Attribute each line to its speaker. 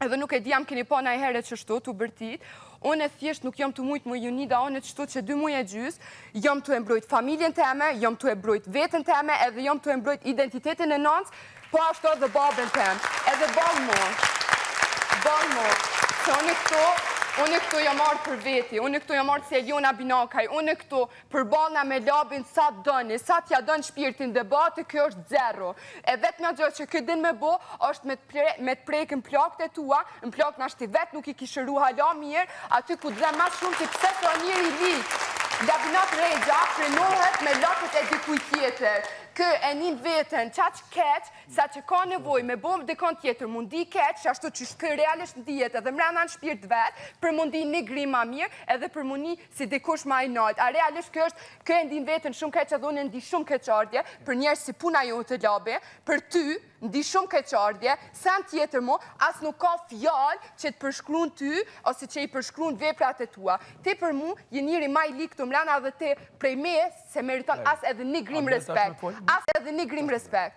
Speaker 1: Edhe nuk e di a m'keni pa najherë qështu, tu bërtit, unë e thjesht nuk jam tu mujtë mu Jonida, unë qështu që 2 muj e gjys, jam tu e mbrojt familjen teme, jam tu e mbrojt veten teme, edhe jam tu e mbrojt identitetin e nonës, po ashtu edhe babën tem, edhe ball mo, ball mo, se unë këtu jam marrë për veti, unë këtu jam marrë si Eliona Binakaj, unë këtu përballna me Labin sa dëni, sa t'ja dënë shpirtin debati, kjo është zero. E vetëm gjë që kjo din me bo, është me të prekë në plakët e tua, në plakë në ti vetë nuk i kishëru hala mirë, aty ku të dhe mas shumë ti pse të njëri lik. Labinot Rexha prenohet me lotët e dikuj tjetër. Kë e një veten qaq keq, sa që ka nevoj me bo dikon tjetër, mundi keq, që ashtu që kë realisht ndihet edhe mrena në shpirt vet, për mundi një grim ma mirë, edhe për mundi si dikush ma i nalt. A realisht kjo është, kë e ndin veten shumë keq edhe unë e ndi shumë keqardhje, për njerëz si puna jote Labi, për ty, ndi shumë keqardhje, sen tjetër mo, as nuk ka fjalë që të përshkruan ty, ose që i përshkruan veprat e tua. Ti për mu, je njëri ma i lik të mrena dhe ti prej me se meriton as edhe një grim
Speaker 2: A do tash me
Speaker 1: respekt.
Speaker 2: fol?
Speaker 1: As edhe një grim respekt.